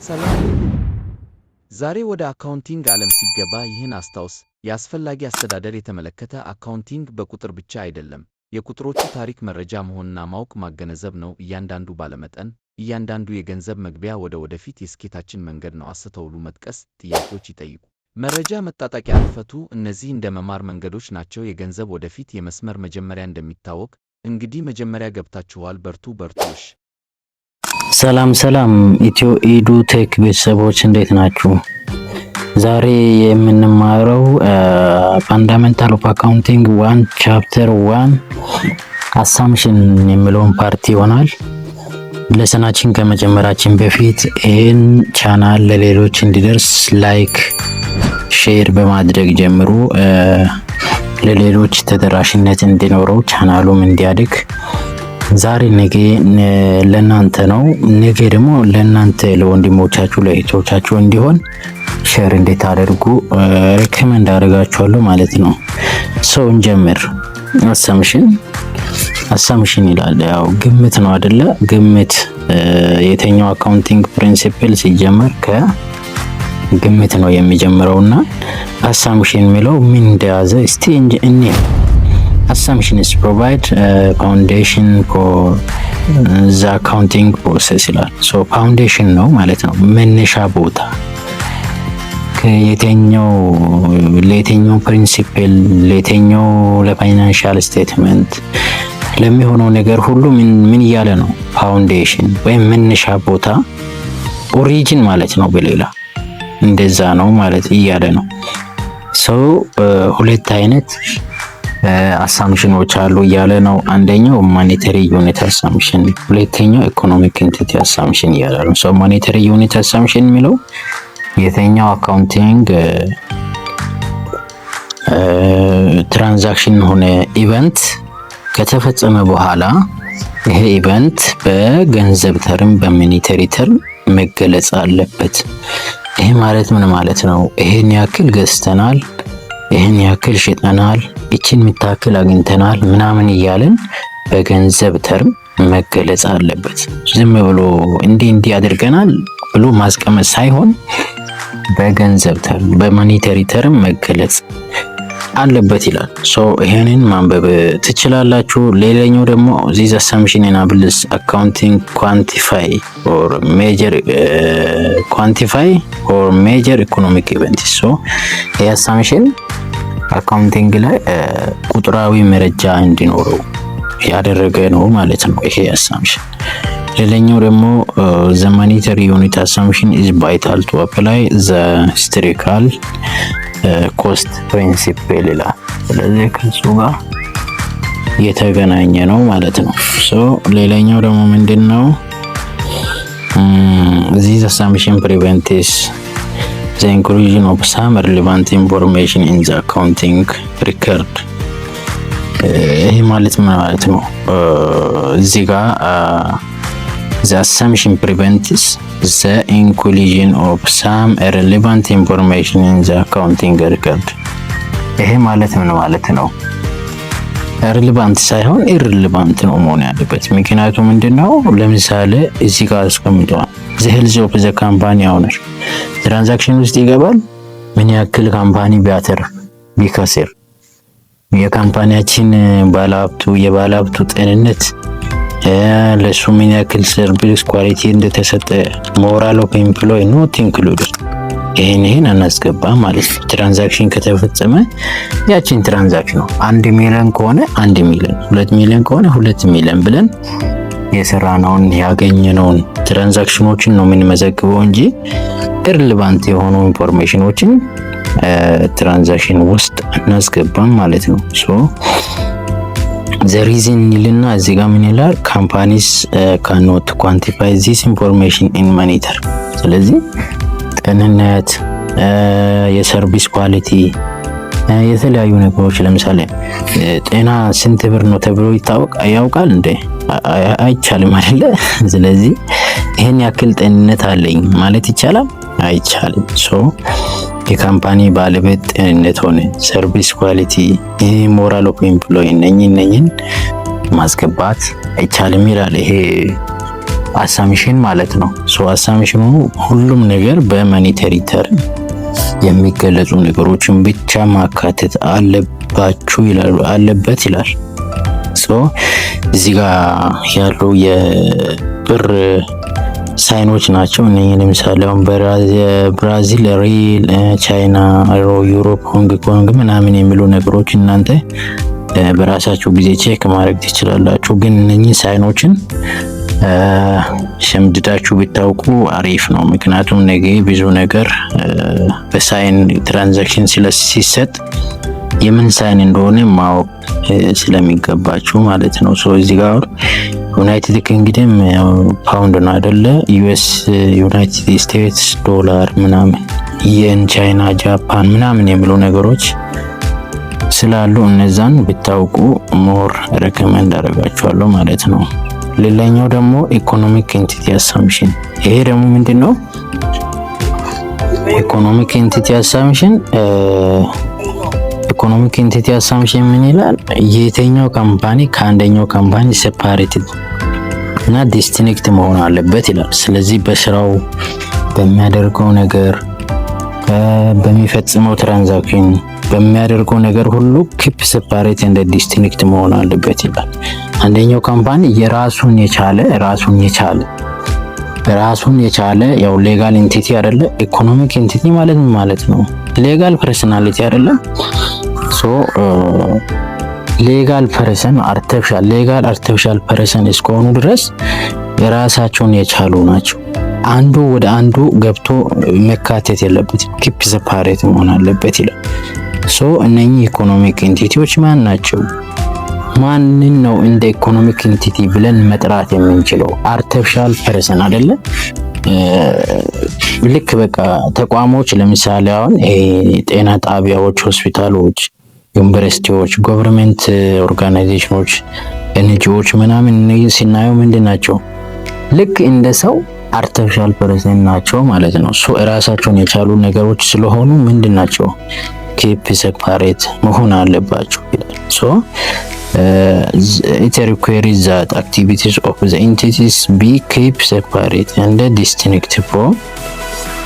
ሰላም ሁሉ። ዛሬ ወደ accounting ዓለም ሲገባ ይህን አስታውስ። የአስፈላጊ አስተዳደር የተመለከተ accounting በቁጥር ብቻ አይደለም። የቁጥሮቹ ታሪክ መረጃ መሆንና ማወቅ ማገነዘብ ነው። እያንዳንዱ ባለመጠን፣ እያንዳንዱ የገንዘብ መግቢያ ወደ ወደፊት የስኬታችን መንገድ ነው። አስተውሉ፣ መጥቀስ፣ ጥያቄዎች ይጠይቁ። መረጃ መጣጣቂያ አልፈቱ። እነዚህ እንደ መማር መንገዶች ናቸው። የገንዘብ ወደፊት የመስመር መጀመሪያ እንደሚታወቅ እንግዲህ መጀመሪያ ገብታችኋል። በርቱ በርቱ። እሺ። ሰላም ሰላም፣ ኢትዮ ኢዱ ቴክ ቤተሰቦች እንዴት ናችሁ? ዛሬ የምንማረው Fundamental of Accounting 1 chapter 1 assumption የሚለውን part ይሆናል። Lesson ኣችን ከመጀመራችን በፊት ይህን ቻናል ለሌሎች እንዲደርስ like፣ share በማድረግ ጀምሩ። ለሌሎች ተደራሽነት እንዲኖረው ቻናሉም እንዲያድግ ዛሬ ነገ ለእናንተ ነው። ነገ ደግሞ ለእናንተ ለወንድሞቻችሁ ለእህቶቻችሁ እንዲሆን share እንድታደርጉ recommend አደርጋችኋለሁ ማለት ነው። So እንጀምር። Assumption፣ assumption ይላል። ያው ግምት ነው አይደለ? ግምት የትኛው accounting principle ሲጀመር ከግምት ነው የሚጀምረውና assumption የሚለው ምን እንደያዘ እስቲ እኔ assumptions provide foundation for the accounting process ይላል። So foundation ነው ማለት ነው፣ መነሻ ቦታ ከየትኛው ለየትኛው principle ለየትኛው ለ financial statement ለሚሆነው ነገር ሁሉ ምን ምን እያለ ነው? Foundation ወይም መነሻ ቦታ origin ማለት ነው። በሌላ እንደዛ ነው ማለት እያለ ነው። So ሁለት አይነት assumption ኖች አሉ እያለ ነው። አንደኛው monetary unit assumption፣ ሁለተኛው economic entity assumption እያለ ነው። So monetary unit assumption የሚለው የትኛው accounting transaction ሆነ event ከተፈጸመ በኋላ ይሄ event በገንዘብ term በ monetary term መገለጽ አለበት። ይሄ ማለት ምን ማለት ነው? ይሄን ያክል ገዝተናል፣ ይሄን ያክል ሽጠናል፣ ይችን የምታክል አግኝተናል ምናምን እያልን በገንዘብ term መገለጽ አለበት። ዝም ብሎ እንዲህ እንዲህ አድርገናል ብሎ ማስቀመጥ ሳይሆን በገንዘብ term በ monetary term መገለጽ አለበት ይላል። So ይሄንን ማንበብ ትችላላችሁ። ሌላኛው ደግሞ this assumption enables accounting quantify or measure economic event። So ይሄ assumption accounting ላይ ቁጥራዊ መረጃ እንዲኖረው ያደረገ ነው ማለት ነው ይሄ assumption። ሌላኛው ደግሞ the monetary unit assumption is vital to apply the historical cost principle ይላል። ስለዚህ ከሱ ጋር የተገናኘ ነው ማለት ነው። So ሌላኛው ደግሞ ምንድን ነው? This assumption prevents the inclusion of some relevant information in the accounting record። ይሄ ማለት ምን ማለት ነው? እዚህ ጋር the assumption prevents the inclusion of some relevant information in the accounting record። ይሄ ማለት ምን ማለት ነው? Relevant ሳይሆን irrelevant ነው መሆን ያለበት። ምክንያቱ ምንድነው? ለምሳሌ እዚህ ጋር አስቀምጠዋል። The health of the company owner transaction ውስጥ ይገባል። ምን ያክል company ቢያተርፍ ቢከስር፣ የ company ያችን ባለሀብቱ የባለሀብቱ ጤንነት፣ ለሱ ምን ያክል service quality እንደተሰጠ፣ moral of employee not included፣ ይሄን ይሄን አናስገባም ማለት ነው። Transaction ከተፈጸመ ያችን transaction ነው። 1 ሚሊዮን ከሆነ 1 ሚሊዮን፣ 2 ሚሊዮን ከሆነ 2 ሚሊዮን ብለን የሰራነውን ያገኘነውን transaction ኖችን ነው የምንመዘግበው እንጂ irrelevant የሆኑ information ኖችን transaction ውስጥ አናስገባም ማለት ነው። So the reason ይልና እዚህ ጋር ምን ይላል? ካምፓኒስ ካኖት ኳንቲፋይ ዚስ ኢንፎርሜሽን ኢን መኒተር። ስለዚህ ጤንነት፣ የ service quality፣ የተለያዩ ነገሮች ለምሳሌ ጤና ስንት ብር ነው ተብሎ ይታወቅ ያውቃል እንዴ? አይቻልም አይደለ? ስለዚህ ይሄን ያክል ጤንነት አለኝ ማለት ይቻላል? አይቻልም። So የ company ባለቤት ጤንነት ሆነ service quality፣ moral of employee እነኝን ማስገባት አይቻልም ይላል ይሄ። Assumption ማለት ነው። So assumption ኑ ሁሉም ነገር በ monetary term የሚገለጹ ነገሮችን ብቻ ማካተት አለባችሁ ይላሉ፣ አለበት ይላል። So እዚህ ጋር ያሉ የብር sign ኦች ናቸው። እነኚህ ለምሳሌ አሁን ብራዚል real፣ ቻይና፣ ዩሮፕ፣ ሆንግ ኮንግ ምናምን የሚሉ ነገሮች እናንተ በራሳችሁ ጊዜ check ማድረግ ትችላላችሁ። ግን እነኚህ sign ኦችን ሸምድዳችሁ ብታውቁ አሪፍ ነው። ምክንያቱም ነገ ብዙ ነገር በ sign transaction ሲሰጥ የምን sign እንደሆነ ማወቅ ስለሚገባችሁ ማለት ነው። So እዚህ ጋር United Kingdom pound ነው አይደለ? US United States dollar ምናምን፣ የን፣ ቻይና፣ ጃፓን ምናምን የሚሉ ነገሮች ስላሉ እነዛን ብታውቁ more recommend አደርጋችኋለሁ ማለት ነው። ሌላኛው ደግሞ economic entity assumption። ይሄ ደግሞ ምንድን ነው? Economic entity assumption ምን ይላል? የትኛው company ከአንደኛው company separated እና distinct መሆን አለበት ይላል። ስለዚህ በስራው፣ በሚያደርገው ነገር፣ በሚፈጽመው transaction፣ በሚያደርገው ነገር ሁሉ keep separate and distinct መሆን አለበት ይላል። አንደኛው company የራሱን የቻለ ራሱን የቻለ ያው legal entity አይደለ? Economic entity ማለት ምን ማለት ነው? Legal personality አይደለ? So legal person artificial legal artificial person እስከሆኑ ድረስ የራሳቸውን የቻሉ ናቸው። አንዱ ወደ አንዱ ገብቶ መካተት የለበትም። Keep separate መሆን አለበት ይላል። So እነኚህ economic entity ዎች ማን ናቸው? ማንን ነው እንደ economic entity ብለን መጥራት የምንችለው? Artificial person አይደለ? ልክ በቃ ተቋሞች ለምሳሌ አሁን ጤና ጣቢያዎች፣ ሆስፒታሎች፣ ዩኒቨርሲቲዎች፣ government organization ኖች፣ NGO ዎች ምናምን እነዚህ ሲናየው ምንድን ናቸው? ልክ እንደ ሰው artificial person ናቸው ማለት ነው። So እራሳቸውን የቻሉ ነገሮች ስለሆኑ ምንድን ናቸው? Keep separate መሆን አለባቸው ይላል። So it requires that activities of the entities be kept separate and distinct from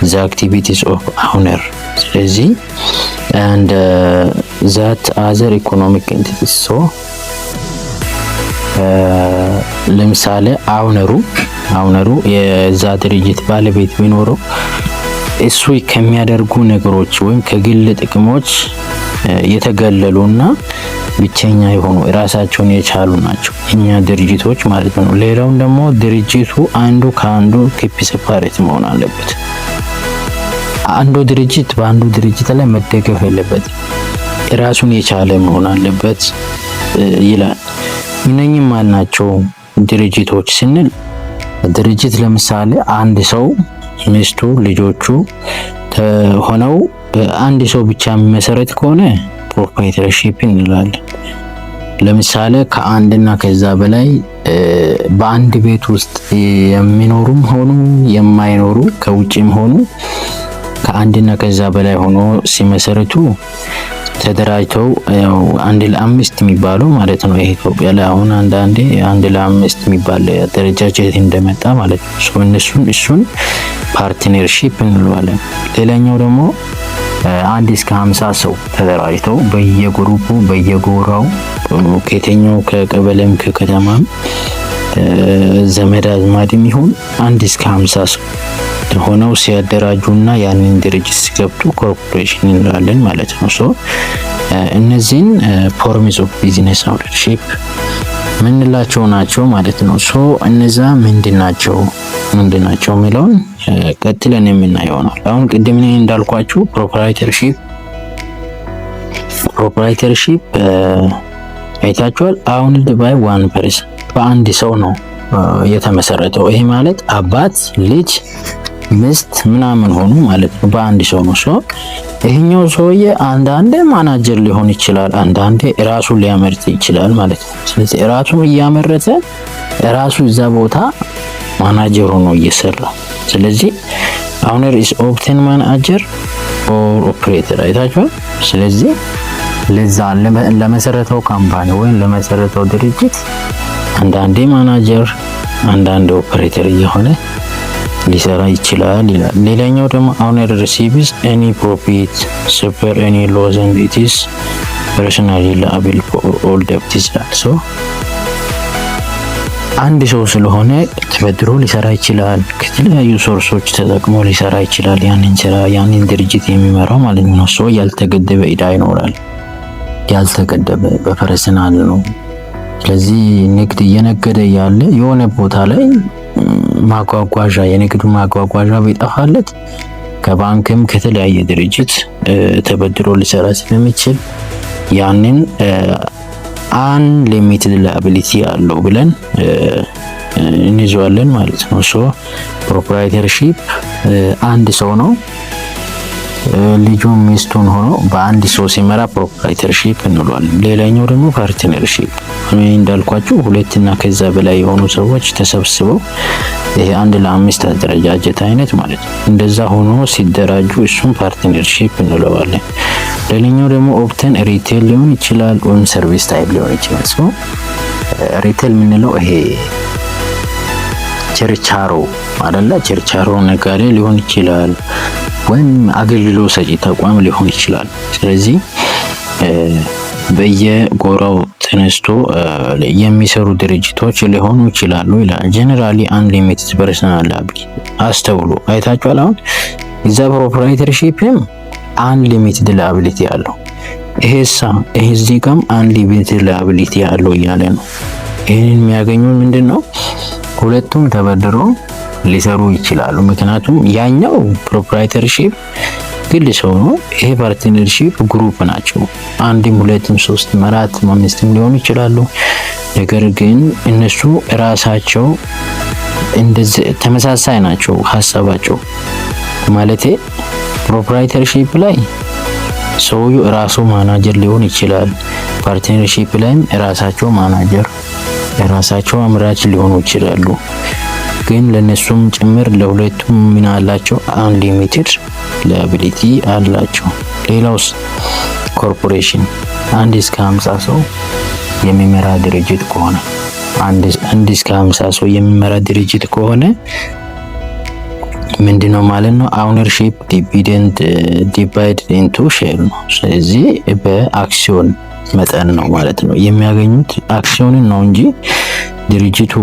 the activities of owner። ስለዚህ and that other economic entities። So ለምሳሌ owner ኡ የዛ ድርጅት ባለቤት ቢኖረው እሱ ከሚያደርጉ ነገሮች ወይም ከግል ጥቅሞች የተገለሉና ብቸኛ የሆኑ ራሳቸውን የቻሉ ናቸው እኛ ድርጅቶች ማለት ነው። ሌላውን ደግሞ ድርጅቱ አንዱ ከአንዱ keep separate መሆን አለበት። አንዱ ድርጅት በአንዱ ድርጅት ላይ መደገፍ የለበትም። ራሱን የቻለ መሆን አለበት ይላል። እነኚህ ማን ናቸው ድርጅቶች ስንል ድርጅት ለምሳሌ አንድ ሰው፣ ሚስቱ፣ ልጆቹ ሆነው አንድ ሰው ብቻ የሚመሰረት ከሆነ proprietorship እንላለን። ለምሳሌ ከአንድና ከዛ በላይ በአንድ ቤት ውስጥ የሚኖሩም ሆኑ የማይኖሩ፣ ከውጭም ሆኑ ከአንድና ከዛ በላይ ሆኖ ሲመሰረቱ ተደራጅተው ያው 1 ለ5 የሚባለው ማለት ነው። ይሄ ኢትዮጵያ ላይ አሁን አንዳንዴ 1 ለ5 የሚባል አደረጃጀት እንደመጣ ማለት ነው። እነሱን እሱን partnership እንለዋለን። ሌላኛው ደግሞ 1 እስከ 50 ሰው ተደራጅተው በየ group ኡ በየጎራው ከየትኛው ከቀበሌም ከከተማም ዘመድ አዝማድም ይሁን 1 እስከ 50 ሰው ሆነው ሲያደራጁና ያንን ድርጅት ሲገብቱ ኮርፖሬሽን እንላለን ማለት ነው። So እነዚህን forms of business ownership ምንላቸው ናቸው ማለት ነው። So እነዛ ምንድን ናቸው የሚለውን ቀጥለን የምናየው ይሆናል። አሁን ቅድም እኔ እንዳልኳችሁ proprietorship አይታችኋል። Owned by one person፣ በአንድ ሰው ነው የተመሰረተው። ይሄ ማለት አባት፣ ልጅ፣ ሚስት ምናምን ሆኑ ማለት ነው። በአንድ ሰው ነው። So ይሄኛው ሰውዬ አንዳንዴ ማናጀር ሊሆን ይችላል፣ አንዳንዴ ራሱ ሊያመርት ይችላል ማለት ነው። ስለዚህ ራሱ እያመረተ ራሱ እዛ ቦታ ማናጀር ሆኖ እየሰራ፣ ስለዚህ owner is often manager or operator አይታችኋል። ስለዚህ ለዛ ለመሰረተው company ወይም ለመሰረተው ድርጅት አንዳንዴ ማናጀር አንዳንድ ኦፕሬተር እየሆነ ሊሰራ ይችላል ይላል። ሌላኛው ደግሞ owner receives any profit, suffer any loss and it is personally liable for all debts ይላል። So አንድ ሰው ስለሆነ ተበድሮ ሊሰራ ይችላል። ከተለያዩ source ኦች ተጠቅሞ ሊሰራ ይችላል። ያንን ስራ፣ ያንን ድርጅት የሚመራው ማለት ነው። So ያልተገደበ ዕዳ ይኖራል። ያልተገደበ በ personal ነው። ስለዚህ ንግድ እየነገደ ያለ የሆነ ቦታ ላይ ማጓጓዣ፣ የንግዱ ማጓጓዣ ቢጠፋለት ከባንክም ከተለያየ ድርጅት ተበድሮ ሊሰራ ስለሚችል ያንን unlimited liability አለው ብለን እንይዘዋለን ማለት ነው። So proprietorship አንድ ሰው ነው፣ ልጁን ሚስቱን ሆኖ በአንድ ሰው ሲመራ proprietorship እንለዋለን። ሌላኛው ደግሞ partnership እንዳልኳችሁ ሁለትና ከዛ በላይ የሆኑ ሰዎች ተሰብስበው፣ ይሄ አንድ ለአምስት አደረጃጀት አይነት ማለት ነው። እንደዛ ሆኖ ሲደራጁ እሱም partnership እንለዋለን። ሌላኛው ደግሞ often retail ሊሆን ይችላል ወይም service type ሊሆን ይችላል። So retail የምንለው ይሄ ችርቻሮ አይደለ? ችርቻሮ ነጋዴ ሊሆን ይችላል ወይም አገልግሎት ሰጪ ተቋም ሊሆን ይችላል። ስለዚህ በየጎራው ተነስቶ የሚሰሩ ድርጅቶች ሊሆኑ ይችላሉ ይላል። Generally unlimited personal liability። አስተውሉ፣ አይታችኋል። አሁን እዛ proprietorship ም unlimited liability አለው። ይሄሳ ይሄ እዚህ ጋም unlimited liability አለው እያለ ነው። ይህንን የሚያገኙ ምንድን ነው? ሁለቱም ተበድሮ ሊሰሩ ይችላሉ። ምክንያቱም ያኛው proprietorship ግል ሰው ነው። ይሄ partnership group ናቸው። አንድም ሁለትም ሶስትም አራትም አምስትም ሊሆኑ ይችላሉ። ነገር ግን እነሱ ራሳቸው እንደዚህ ተመሳሳይ ናቸው ሀሳባቸው። ማለቴ proprietorship ላይ ሰውዬው ራሱ ማናጀር ሊሆን ይችላል። Partnership ላይም ራሳቸው ማናጀር፣ ራሳቸው አምራች ሊሆኑ ይችላሉ። ግን ለነሱም ጭምር ለሁለቱም ምን አላቸው? Unlimited liability አላቸው። ሌላውስ ኮርፖሬሽን 1 እስከ 50 ሰው የሚመራ ድርጅት ከሆነ፣ 1 እስከ 50 ሰው የሚመራ ድርጅት ከሆነ ምንድነው ማለት ነው? Ownership dividend divide into share ነው። ስለዚህ በአክሲዮን መጠን ነው ማለት ነው፣ የሚያገኙት አክሲዮንን ነው እንጂ ድርጅቱ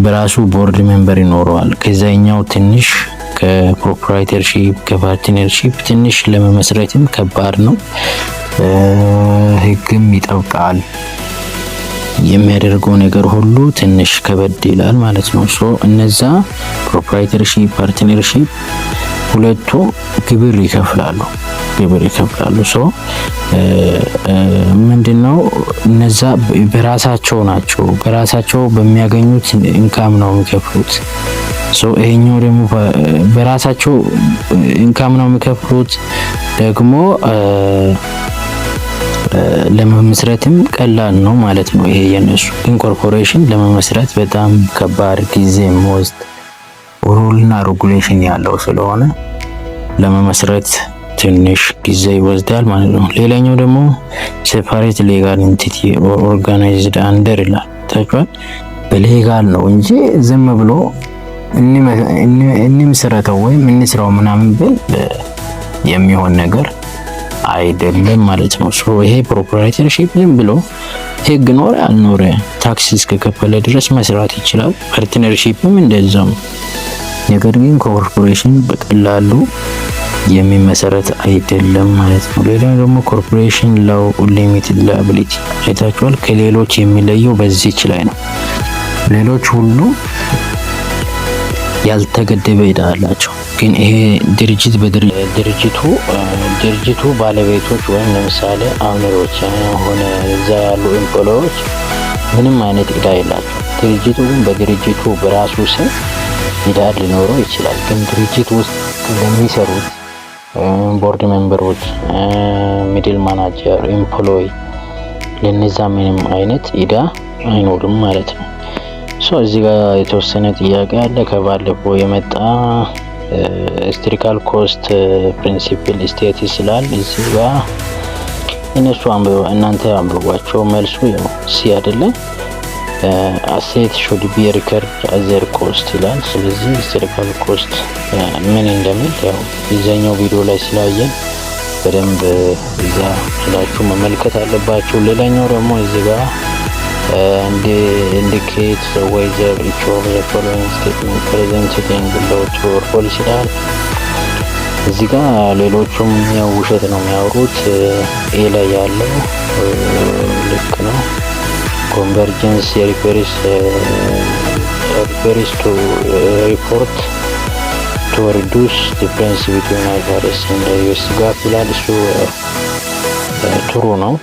በራሱ board member ይኖረዋል። ከዛኛው ትንሽ ከ proprietorship ከ partnership ትንሽ ለመመስረትም ከባድ ነው። ህግም ይጠብቃል። የሚያደርገው ነገር ሁሉ ትንሽ ከበድ ይላል ማለት ነው። So እነዛ proprietorship፣ partnership ሁለቱ ግብር ይከፍላሉ። So ምንድነው፣ እነዛ በራሳቸው ናቸው፣ በራሳቸው በሚያገኙት income ነው የሚከፍሉት። So ይሄኛው ደግሞ በራሳቸው income ነው የሚከፍሉት፣ ደግሞ ለመመስረትም ቀላል ነው ማለት ነው። ይሄ የነሱ ግን ኮርፖሬሽን ለመመስረት በጣም ከባድ፣ ጊዜ የሚወስድ፣ rule ና regulation ያለው ስለሆነ ለመመስረት ትንሽ ጊዜ ይወስዳል ማለት ነው። ሌላኛው ደግሞ separate legal entity organized under ይላል። ታውቃል፣ በ legal ነው እንጂ ዝም ብሎ እንምስረተው ወይም እንስራው ምናምን ብል የሚሆን ነገር አይደለም ማለት ነው። So ይሄ proprietorship ዝም ብሎ ህግ ኖረ አልኖረ tax እስከከፈለ ድረስ መስራት ይችላል። Partnership ም እንደዛው። ነገር ግን ኮርፖሬሽን በቀላሉ የሚመሰረት አይደለም ማለት ነው። ሌላው ደግሞ corporation law limited liability አይታችኋል። ከሌሎች የሚለየው በዚች ላይ ነው። ሌሎች ሁሉ ያልተገደበ ዕዳ አላቸው። ግን ይሄ ድርጅት በድርጅቱ ድርጅቱ ባለቤቶች ወይም ለምሳሌ owner ኦች ሆነ እዛ ያሉ employee ዎች ምንም አይነት ዕዳ የላቸው። ድርጅቱ ግን በድርጅቱ በራሱ ስም ዕዳ ሊኖረው ይችላል። ግን ድርጅት ውስጥ ለሚሰሩት board member ኦች፣ middle manager፣ employee ለነዛ ምንም አይነት ዕዳ አይኖርም ማለት ነው። So እዚህ ጋር የተወሰነ ጥያቄ አለ ከባለፈው የመጣ። Historical cost principle state ይላል። እዚህ ጋር እነሱ እናንተ አንብቧቸው። መልሱ ያው C አይደለ? Asset should be record their cost ይላል። ስለዚህ historical cost ምን እንደሚል ያው እዛኛው ቪዲዮ ላይ ስላየን በደንብ እዛ ሄዳችሁ መመልከት አለባችሁ። ሌላኛው ደግሞ እዚህ ጋር indicate whether each of the following statement presented in below true or false ይላል። እዚህ ጋር ሌሎቹም ያው ውሸት ነው የሚያወሩት። A ላይ ያለው ልክ ነው። Convergence refers to report to reduce difference between IFRS and US GAAP ይላል። እሱ true ነው።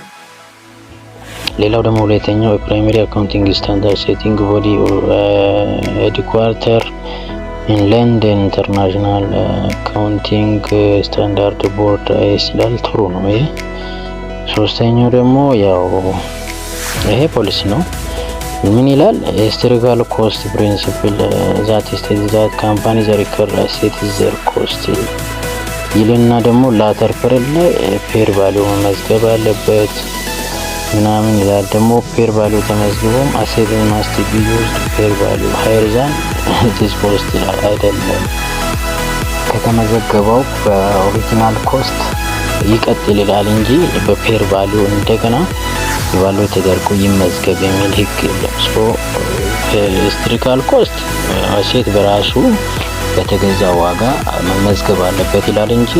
ሌላው ደግሞ ሁለተኛው የ primary accounting standard setting body headquarter in London International Accounting Standard Board IAS ይላል። True ነው ይሄ። ሶስተኛው ደግሞ ያው ይሄ false ነው። ምን ይላል? Historical cost principle that state that company the record asset their cost ይልና ደግሞ later period ላይ fair value መመዝገብ አለበት ምናምን ይላል። ደግሞ fair value ተመዝግቦም asset must be used fair value higher than this cost ይላል። አይደለም፣ ከተመዘገበው በ original cost ይቀጥል ይላል እንጂ በ fair value እንደገና evaluate ተደርጎ ይመዝገብ የሚል ህግ የለም። So historical cost asset በራሱ በተገዛ ዋጋ መመዝገብ አለበት ይላል እንጂ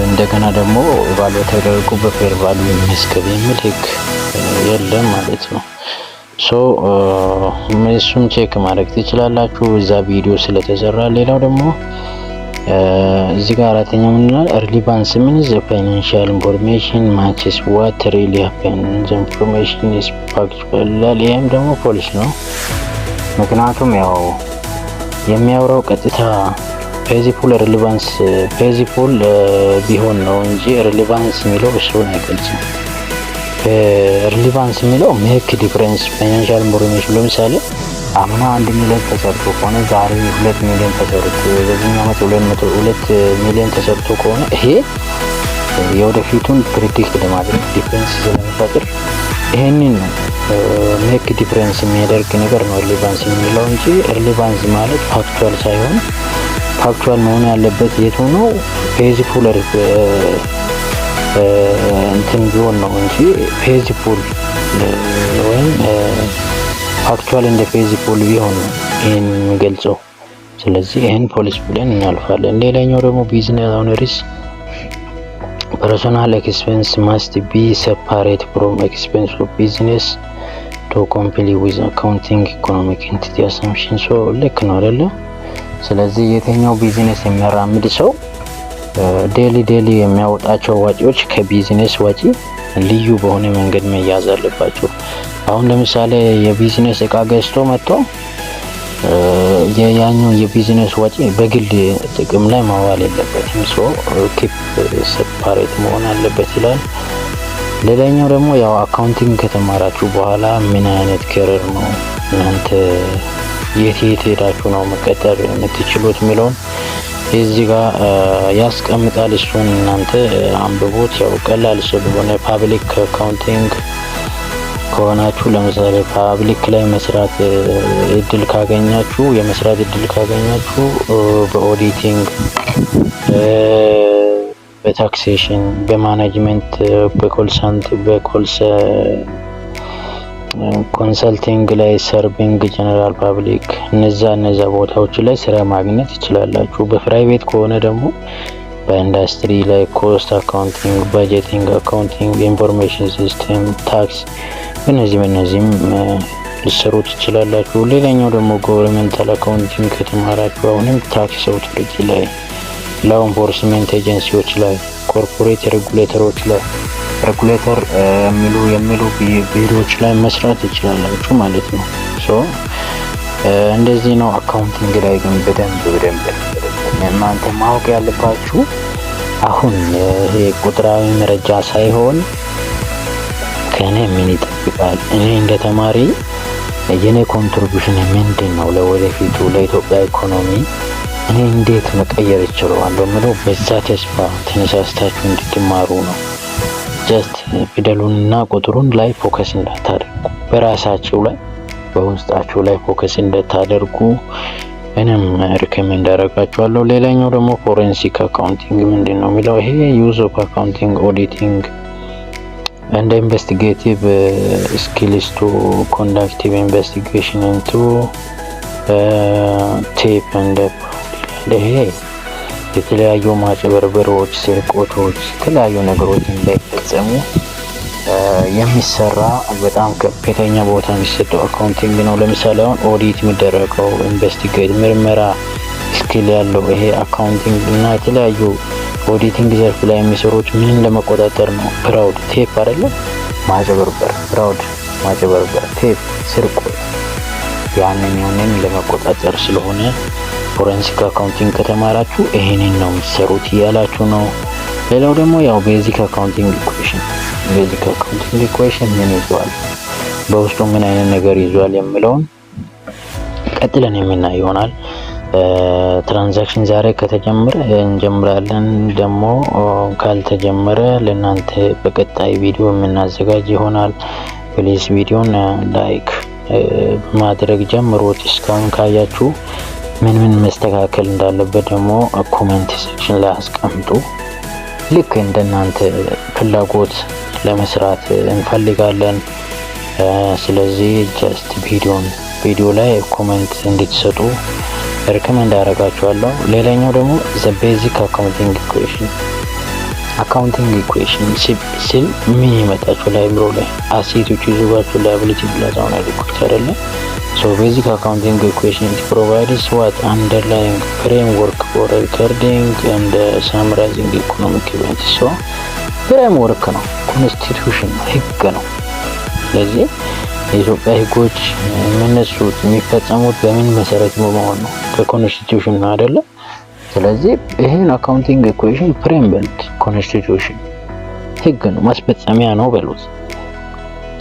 እንደገና ደግሞ evaluate ተደርጎ በ fair value ይመዝገብ የሚል ህግ የለም ማለት ነው። So እሱም check ማድረግ ትችላላችሁ እዛ ቪዲዮ ስለተሰራ። ሌላው ደግሞ እዚህ ጋር አራተኛ ምን ይላል? Relevance means the financial information matches what really happen, the information is factual ይላል። ይሄም ደግሞ false ነው። ምክንያቱም ያው የሚያወራው ቀጥታ faithful relevance faithful ቢሆን ነው እንጂ relevance የሚለው እሱን አይገልጽም። Relevance የሚለው make difference financial information፣ ለምሳሌ አምና 1 ሚሊዮን ተሰርቶ ከሆነ ዛሬ 2 ሚሊዮን ተሰርቶ፣ በዚህኛው ዓመት 2 ሚሊዮን ተሰርቶ ከሆነ ይሄ የወደፊቱን predict ለማድረግ difference ስለሚፈጥር ይሄንን ነው make difference የሚያደርግ ነገር ነው relevance የምንለው እንጂ relevance ማለት factual ሳይሆን factual መሆን ያለበት የቱ ነው? Faithful እንትን ቢሆን ነው እንጂ faithful ወይም factual እንደ faithful ቢሆን ነው ይህን የሚገልጸው። ስለዚህ ይህን false ብለን እናልፋለን። ሌላኛው ደግሞ business owners personal expense must be separate from expense of business to comply with accounting economic entity assumption። So ልክ ነው አይደለ? ስለዚህ የትኛው ቢዝነስ የሚያራምድ ሰው daily daily የሚያወጣቸው ወጪዎች ከቢዝነስ ወጪ ልዩ በሆነ መንገድ መያዝ አለባቸው። አሁን ለምሳሌ የቢዝነስ እቃ ገዝቶ መጥቶ የያኛው የቢዝነስ ወጪ በግል ጥቅም ላይ ማዋል የለበትም። So keep separate መሆን አለበት ይላል። ሌላኛው ደግሞ ያው accounting ከተማራችሁ በኋላ ምን አይነት career ነው እናንተ የት የት ሄዳችሁ ነው መቀጠር የምትችሉት የሚለውን እዚህ ጋር ያስቀምጣል። እሱን እናንተ አንብቡት። ያው ቀላል ስለሆነ public accounting ከሆናችሁ፣ ለምሳሌ public ላይ መስራት እድል ካገኛችሁ፣ የመስራት እድል ካገኛችሁ በ auditing፣ በ taxation፣ በ management፣ በ consult በ consulting ላይ፣ serving general public እነዛ ቦታዎች ላይ ስራ ማግኘት ትችላላችሁ። በ private ከሆነ ደግሞ በኢንዱስትሪ ላይ cost accounting፣ budgeting accounting፣ information system፣ tax በእነዚህም ልትሰሩ ትችላላችሁ። ሌላኛው ደግሞ governmental accounting ከተማራችሁ አሁንም tax authority ላይ፣ law enforcement agency ዎች ላይ፣ corporate regulator ኦች ላይ፣ regulator የሚሉ ቢሮዎች ላይ መስራት ትችላላችሁ ማለት ነው። So እንደዚህ ነው። Accounting ላይ ግን በደንብ በደንብ እናንተ ማወቅ ያለባችሁ አሁን ይሄ ቁጥራዊ መረጃ ሳይሆን ከእኔ ምን ይጠብቃል፣ እኔ እንደ ተማሪ የኔ contribution ምንድን ነው ለወደፊቱ ለኢትዮጵያ ኢኮኖሚ፣ እኔ እንዴት መቀየር እችላለሁ የምለው በዛ ተስፋ ተነሳስታችሁ እንድትማሩ ነው። Just ፊደሉንና ቁጥሩን ላይ focus እንዳታደርጉ፣ በራሳችሁ ላይ፣ በውስጣችሁ ላይ focus እንድታደርጉ እኔም recommend አደርጋችኋለሁ። ሌላኛው ደግሞ forensic accounting ምንድን ነው የሚለው፣ ይሄ use of accounting, auditing and investigative skills to conductive investigation into theft and ይሄ የተለያዩ ማጭበርበሮች፣ ስርቆቶች፣ የተለያዩ ነገሮች እንዳይፈጸሙ የሚሰራ በጣም ከፍተኛ ቦታ የሚሰጠው accounting ነው። ለምሳሌ አሁን ኦዲት የሚደረገው፣ investigate ምርመራ skill ያለው ይሄ accounting እና የተለያዩ auditing ዘርፍ ላይ የሚሰሩት ምን ለመቆጣጠር ነው? Fraud፣ theft አይደለም፣ ማጭበርበር፣ fraud፣ ማጭበርበር፣ theft፣ ስርቆት፣ ያንን ለመቆጣጠር ስለሆነ forensic accounting ከተማራችሁ ይሄንን ነው የምትሰሩት እያላችሁ ነው። ሌላው ደግሞ ያው basic accounting equation፣ basic accounting equation ምን ይዟል፣ በውስጡ ምን አይነት ነገር ይዟል የሚለውን ቀጥለን የምናይ ይሆናል። Transaction ዛሬ ከተጀመረ እንጀምራለን። ደግሞ ካልተጀመረ ለእናንተ በቀጣይ ቪዲዮ የምናዘጋጅ ይሆናል። Please ቪዲዮን like በማድረግ ጀምሮት። እስካሁን ካያችሁ ምን ምን መስተካከል እንዳለበት ደግሞ comment section ላይ አስቀምጡ። ልክ እንደናንተ ፍላጎት ለመስራት እንፈልጋለን። ስለዚህ just ቪዲዮ ላይ comment እንድትሰጡ recommend አደርጋችኋለሁ። ሌላኛው ደግሞ the basic accounting equation። Accounting equation ስል ምን ይመጣችሁ ለአእምሮ ላይ? Asset ኦች ይዙባችሁ liability plus owner equity አይደለ? So basic accounting equation, it provides what underlying framework for recording and summarizing economic events። So framework ነው፣ constitution ነው፣ ህግ ነው። ስለዚህ የኢትዮጵያ ህጎች የሚነሱት፣ የሚፈጸሙት በምን መሰረት በመሆን ነው? በ constitution ነው አይደለ? ስለዚህ ይሄን accounting equation frame በሉት፣ constitution ህግ ነው፣ ማስፈጸሚያ ነው በሉት።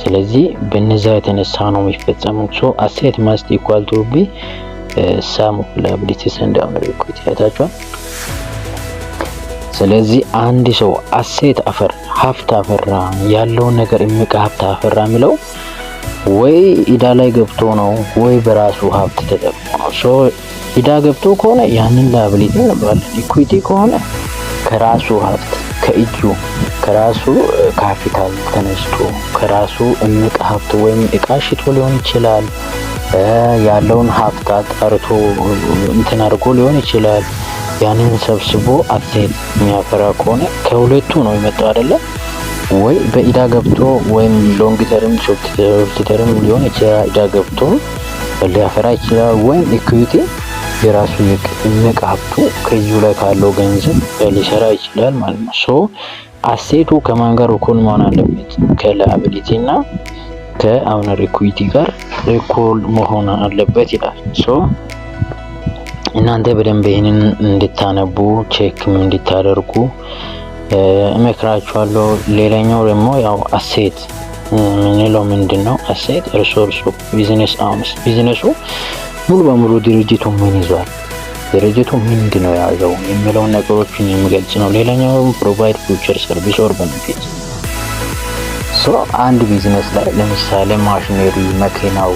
ስለዚህ በነዛ የተነሳ ነው የሚፈጸሙት። So asset must equal to be sum of liabilities and owner equity አይታችኋል። ስለዚህ አንድ ሰው asset አፈራ፣ ሀብት አፈራ፣ ያለውን ነገር እምቅ ሀብት አፈራ የሚለው ወይ ኢዳ ላይ ገብቶ ነው ወይ በራሱ ሀብት ተጠቅሞ ነው። So ኢዳ ገብቶ ከሆነ ያንን liability እንለዋለን። Equity ከሆነ ከራሱ ሀብት፣ ከእጁ፣ ከራሱ ካፒታል ተነስቶ፣ ከራሱ እምቅ ሀብት ወይም እቃ ሽጦ ሊሆን ይችላል። ያለውን ሀብት አጣርቶ እንትን አድርጎ ሊሆን ይችላል። ያንን ሰብስቦ asset የሚያፈራ ከሆነ ከሁለቱ ነው የመጣው አይደለ? ወይ በኢዳ ገብቶ ወይም long term short term ሊሆን ይችላል። ኢዳ ገብቶ ሊያፈራ ይችላል። ወይም equity የራሱ እምቅ ሀብቱ ከእጁ ላይ ካለው ገንዘብ ሊሰራ ይችላል ማለት ነው። So asset ኡ ከማን ጋር እኩል መሆን አለበት? ከ liability እና ከ owner equity ጋር እኩል መሆን አለበት ይላል። So እናንተ በደንብ ይህንን እንድታነቡ፣ check ም እንድታደርጉ እመክራችኋለሁ። ሌላኛው ደግሞ ያው asset የምንለው ምንድን ነው? Asset resource of business owns። ቢዝነሱ ሙሉ በሙሉ ድርጅቱ ምን ይዟል፣ ድርጅቱ ምንድን ነው የያዘው የሚለውን ነገሮችን የሚገልጽ ነው። ሌላኛው provide future service or benefit። So አንድ ቢዝነስ ላይ ለምሳሌ ማሽነሪ፣ መኪናው፣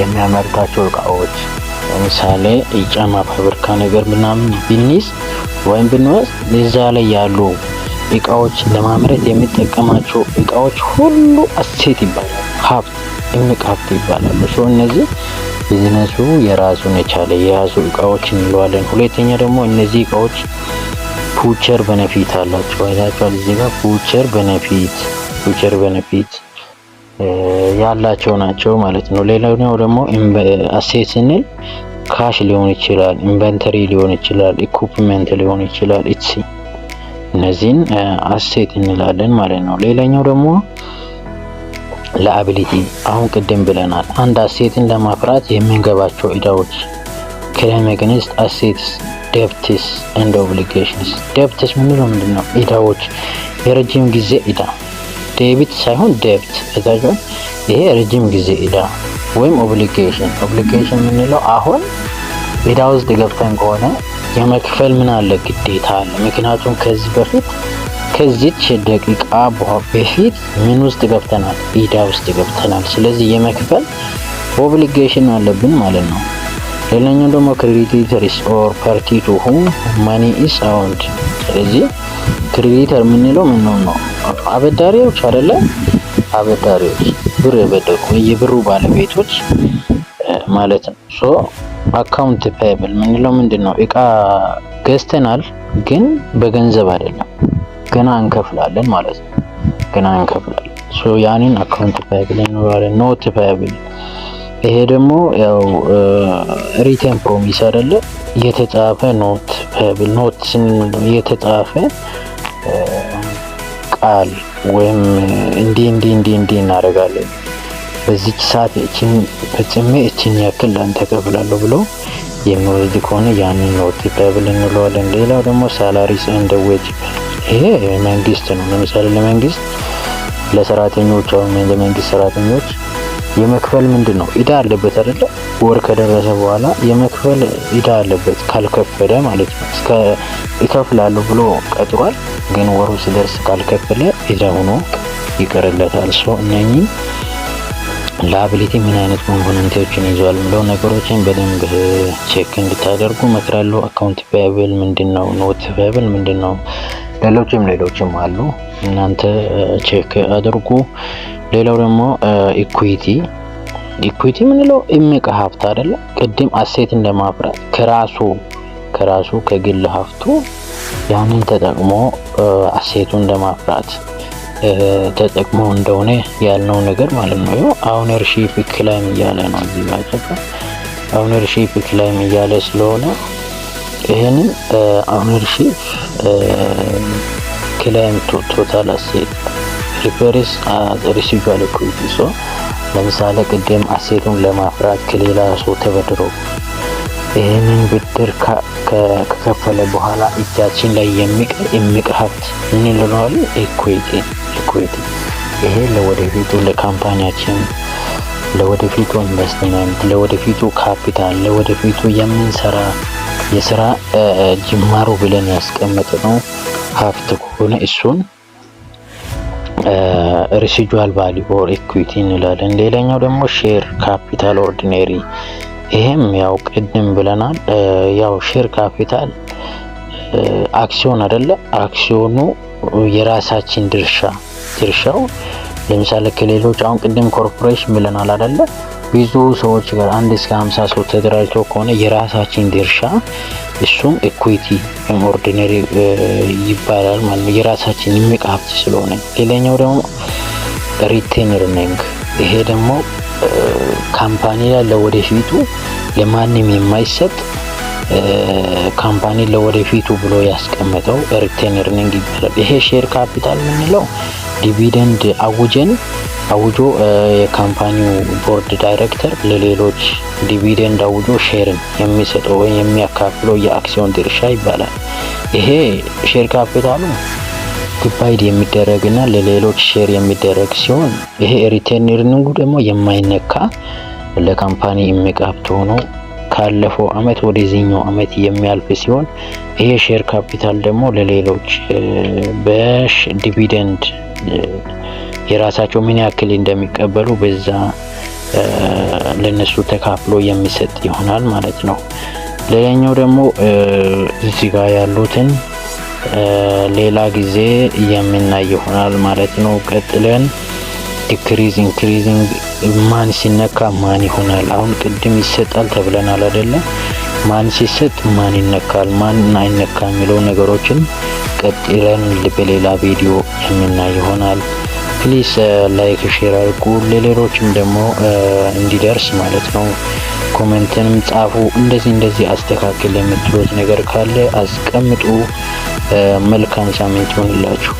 የሚያመርታቸው እቃዎች፣ ለምሳሌ የጫማ ፋብሪካ ነገር ምናምን ብንይዝ ወይም ብንወስድ እዛ ላይ ያሉ እቃዎች፣ ለማምረት የሚጠቀማቸው እቃዎች ሁሉ asset ይባላሉ። ሀብት፣ እምቅ ሀብት ይባላሉ። So እነዚህ ቢዝነሱ የራሱን የቻለ የያዙ እቃዎች እንለዋለን። ሁለተኛ ደግሞ እነዚህ እቃዎች future benefit አላቸው። አይታችኋል። እዚህ ጋር future benefit ያላቸው ናቸው ማለት ነው። ሌላኛው ደግሞ asset ስንል cash ሊሆን ይችላል፣ inventory ሊሆን ይችላል፣ equipment ሊሆን ይችላል። Etc እነዚህን asset እንላለን ማለት ነው። ሌላኛው ደግሞ liability፣ አሁን ቅድም ብለናል። አንድ asset ን ለማፍራት የምንገባቸው እዳዎች፣ claim against assets, debts and obligations። Debts ምንለው ምንድን ነው? እዳዎች፣ የረጅም ጊዜ እዳ፣ debit ሳይሆን debt አይታችኋል። ይሄ ረጅም ጊዜ እዳ ወይም obligation። Obligation የምንለው አሁን እዳ ውስጥ ገብተን ከሆነ የመክፈል ምን አለ፣ ግዴታ አለ። ምክንያቱም ከዚህ በፊት ከዚች ደቂቃ በፊት ምን ውስጥ ገብተናል? ኢዳ ውስጥ ገብተናል። ስለዚህ የመክፈል obligation አለብን ማለት ነው። ሌላኛው ደግሞ creditors or party to whom money is owed። ስለዚህ creditor የምንለው ምን ነው? አበዳሪዎች አይደለ? አበዳሪዎች፣ ብር የበደሩ ወይ የብሩ ባለቤቶች ማለት ነው። So account payable የምንለው ምንድን ነው? እቃ ገዝተናል፣ ግን በገንዘብ አይደለም፣ ገና እንከፍላለን ማለት ነው። ገና እንከፍላለን። So ያንን account payable እንለዋለን። Note payable፣ ይሄ ደግሞ ያው written promise አይደለ? የተጻፈ note payable። Note ስንል የተጻፈ ቃል ወይም እንዲህ እንዲህ እንዲህ እንዲህ እናደርጋለን፣ በዚች ሰዓት እችን ፈጽሜ እችን ያክል ላንተ እከፍላለሁ ብሎ የሚወስድ ከሆነ ያንን note payable እንለዋለን። ሌላው ደግሞ salaries and wage፣ ይሄ መንግስት ነው። ለምሳሌ ለመንግስት ለሰራተኞች፣ አሁን ለመንግስት ሰራተኞች የመክፈል ምንድን ነው ኢዳ አለበት አይደለ? ወር ከደረሰ በኋላ የመክፈል ኢዳ አለበት ካልከፈለ ማለት ነው። እስከ ይከፍላሉ ብሎ ቀጥሯል፣ ግን ወሩ ሲደርስ ካልከፈለ ኢዳ ሆኖ ይቀርለታል። So እነኚህ liability ምን አይነት component ኦችን ይዟል ብለው ነገሮችን በደንብ check እንድታደርጉ እመክራለሁ። Account payable ምንድን ነው? Note payable ምንድን ነው? ሌሎችም ሌሎችም አሉ። እናንተ check አድርጉ። ሌላው ደግሞ equity። Equity የምንለው እምቅ ሀብት አይደለ? ቅድም asset እንደማፍራት ከራሱ ከግል ሀብቱ ያንን ተጠቅሞ asset ኡን እንደማፍራት ተጠቅሞ እንደሆነ ያልነው ነገር ማለት ነው። ይኸው ownership claim እያለ ነው፣ እዚህ ጋር ownership claim እያለ ስለሆነ ይሄንን ownership claim to total asset refers residual equity። So ለምሳሌ ቅድም asset ኡን ለማፍራት ከሌላ ሰው ተበድሮ ይህንን ብድር ከከፈለ በኋላ እጃችን ላይ የሚቀር እምቅ ሀብት ምን እንለዋለን? Equity፣ equity። ይሄ ለወደፊቱ ለ company ያችን፣ ለወደፊቱ ኢንቨስትመንት፣ ለወደፊቱ ካፒታል፣ ለወደፊቱ የምንሰራ የስራ ጅማሮ ብለን ያስቀመጥነው ሀብት ከሆነ እሱን residual value or equity እንላለን። ሌላኛው ደግሞ share capital ordinary፣ ይሄም ያው ቅድም ብለናል። ያው share capital አክሲዮን አይደለ? አክሲዮኑ የራሳችን ድርሻ፣ ድርሻው ለምሳሌ ከሌሎች፣ አሁን ቅድም ኮርፖሬሽን ብለናል አይደለ? ብዙ ሰዎች ጋር 1 እስከ 50 ሰው ተደራጅቶ ከሆነ የራሳችን ድርሻ እሱም equity ወይም ordinary ይባላል ማለት ነው። የራሳችን እምቅ ሀብት ስለሆነ። ሌላኛው ደግሞ retained earning፣ ይሄ ደግሞ company ላይ ለወደፊቱ ለማንም የማይሰጥ፣ company ለወደፊቱ ብሎ ያስቀመጠው retained earning ይባላል። ይሄ share capital የምንለው dividend አውጀን አውጆ የ company ው board director ለሌሎች dividend አውጆ share ን የሚሰጠው ወይም የሚያካፍለው የአክሲዮን ድርሻ ይባላል። ይሄ share capital ኡ divide የሚደረግና ለሌሎች share የሚደረግ ሲሆን ይሄ retained earning ኡ ደግሞ የማይነካ ለ company እምቅ ሀብት ሆኖ ካለፈው አመት ወደዚህኛው አመት የሚያልፍ ሲሆን ይሄ share capital ደግሞ ለሌሎች በ dividend የራሳቸው ምን ያክል እንደሚቀበሉ በዛ ለነሱ ተካፍሎ የሚሰጥ ይሆናል ማለት ነው። ሌላኛው ደግሞ እዚህ ጋር ያሉትን ሌላ ጊዜ የምናይ ይሆናል ማለት ነው። ቀጥለን decrease፣ increasing፣ ማን ሲነካ ማን ይሆናል? አሁን ቅድም ይሰጣል ተብለናል አይደለ? ማን ሲሰጥ ማን ይነካል፣ ማን አይነካ የሚለው ነገሮችን ቀጥለን በሌላ ቪዲዮ የምናይ ይሆናል። Please like፣ share አድርጉ፣ ለሌሎችም ደግሞ እንዲደርስ ማለት ነው። Comment ንም ጻፉ። እንደዚህ እንደዚህ አስተካክል የምትሉት ነገር ካለ አስቀምጡ። መልካም ሳምንት ይሆንላችሁ።